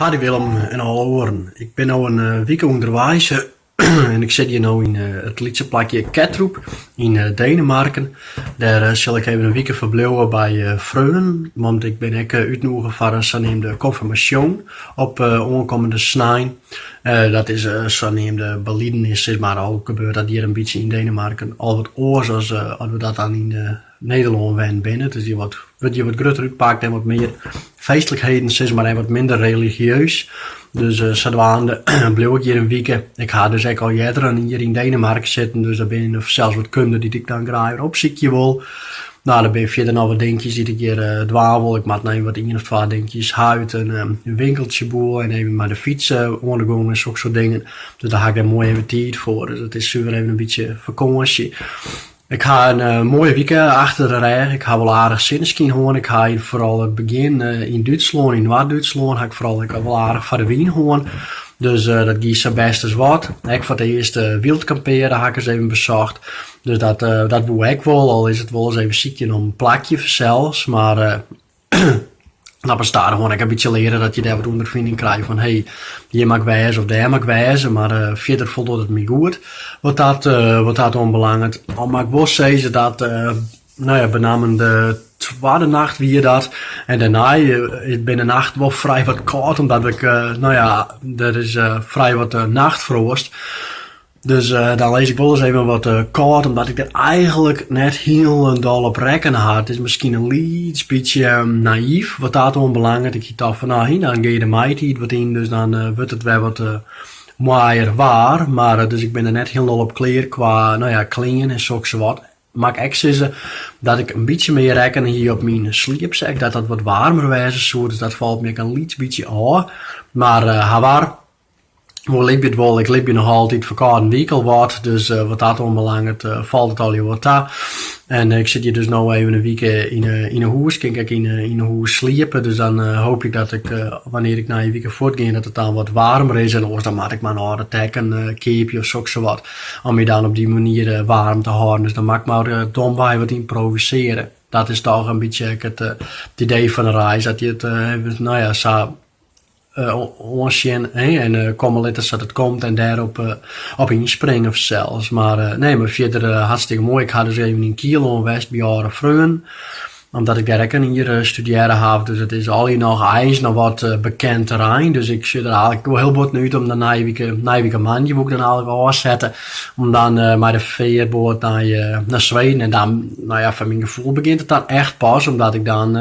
Howdy Willem en alle oaren. Ik bin no in wike ûnderweis en ik sit hjir no yn it lytse plakje Kettrup yn Denemarken. Dêr sil ik even in wike ferbliuwe by freonen, want ik bin ek útnûge foar in saneamde konfirmasjon op oankommende snein. Dat is in saneamde belidenis sis mar, al gebeurt dat hjir in bytsje yn Denemarken al wat oars as as we dat dan yn Nederlân wend binne. It is hjir wat, wurdt hjir wat grutter útpakt en wat mear feestlikheden sis mar en wat minder religieus. Dus sadwaande bliuw ik hjir in wike. Ik ha dus ek al earder in jier yn Denemarken sitten, dus der binne fansels wat kunde dy't ik dan graach wer opsykje wol. No, der binne fierder noch wat dinkjes dy't ik hjir dwaan wol. Ik moat noch even wat ien of twa dinkjes ha út in winkeltsjeboel en even mei de fyts oan de gong en soksoart dingen. Dus dêr ha ik dan moai even tiid foar. Dus it is suver even in bytsje fakânsje. Ik ha in moaie wike achter de rêch. Ik ha wol aardich sinneskyn hân. Ik ha foaral it begjin yn Dútslân, yn Noard-Dútslân, ha ik foaral ek wol aardich foar de wyn hân. Dus dat gie sa bêst as wat. Ek foar it earst wyldkampeare ha ik ris even besocht. Dus dat dat woe ek wol, al is it wolris even sykjen om in plakje fansels. Mar dan op stadichoan ek in bytsje leare dat je dêr wat ûnderfining krije fan hé, hjir moat ik wêze of dêr moat ik wêze. Mar fierder foldocht it my goed wat dat wat dat oanbelanget. Al moat ik wol sizze dat no ja, benammen de twadde nacht wie dat en dêrnei binne de nachten wol frij wat kâld omdat ik no ja, der is frij wat nachtfroast. Dus dan lis ik wolris even wat kâld, omdat ik der eigenlik net hielendal op rekkene ha. It is miskien in lyts bytsje nayf wat dat oanbelanget. Ik hie tocht fan no, dan gean je de maitiid wat yn, dus dan wurdt it wer wat moaier waar. Mar dus ik bin der net hielendal op klear kwa, no ja, klean en soksawat. Moat ik ek sizze dat ik in bytsje mear rekkene hie op myn sliepsek, dat dat wat waarmer wêze soe. Dus dat falt my ek in lyts bytsje ôf. Mar hawar. Oer libje it wol, ik libje noch altyd ferkâlden wie ik al wat, dus wat dat oanbelanget falt it allegear wol ta. En ik sit hjir dus no even in wike yn 'e hûs, kin ik ek yn 'e hûs sliepe, dus dan hoopje ik dat ik wannear't ik nei in wike fuortgean dat it dan wat waarmer is en oars dan moat ik mar in âlde tekken keapje of soksawat om my dan op dy manier waarm te hâlden. Dus dan moat ik mar domwei wat ymprovisearje. Dat is toch in bytsje ek it idee fan de reis, dat je it even, no ja, sa oansjen hè, en komme litte sa't it komt en dêrop op ynspringe fansels. Mar nee, mar fierder hartstikke moai. Ik ha dus even yn Kiel oan west by âlde freonen, omdat ik dêr ek in jier studearre haw. Dus it is allegear noch eins noch wat bekend terrein. Dus ik sjoch der eigentlik wol hiel bot nei út om de nije wike, nije wike moandei woe ik dan eigentlik ôfsette, om dan mei de fearboat nei nei Sweden. En dan, no ja, foar myn gefoel begjint it dan echt pas, omdat ik dan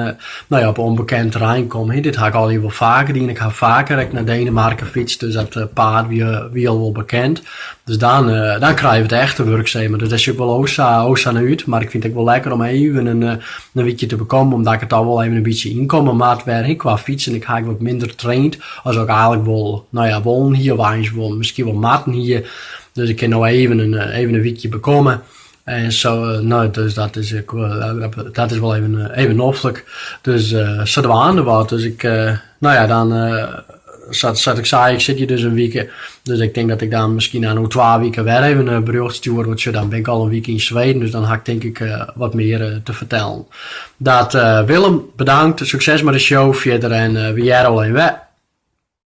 no ja, op ûnbekend terrein kom. Dit ha ik allegear wol faker dien. Ik ha faker ek nei Denemarken fytst, dus dat paad wie, wie al wol bekend. Dus dan, dan krije we it echte wurk, sis mar. Dus dêr sjoch ik wol o sa, o sa nei út. Mar ik fyn it ek wol lekker om even in, in wykje te bekommen, omdat ik it al wol even in bytsje ynkomme moat wer, hè, kwa fytsen. Ik ha ek wat minder traind as ik eigentlik wol, no ja, wollen hie, of eins wol, miskien wol moatten hie. Dus ik kin no even in, even in wykje bekomme. En zo, no, dus dat is ek, dat is wol even, even noflik. Dus sadwaande wat. Dus ik, no ja, dan, sa't, sa't ik sei, ik sit hjir dus in wike. Dus ik tink dat ik dan miskien dan oer twa wike wer even in berjocht stjoer. Want sjoch, dan bin ik al in wike yn Sweden, dus dan ha ik tink ik wat mear te fertellen. Dat, Willem, bedankt. Sukses mei de show fierder en we hearre wol even wer.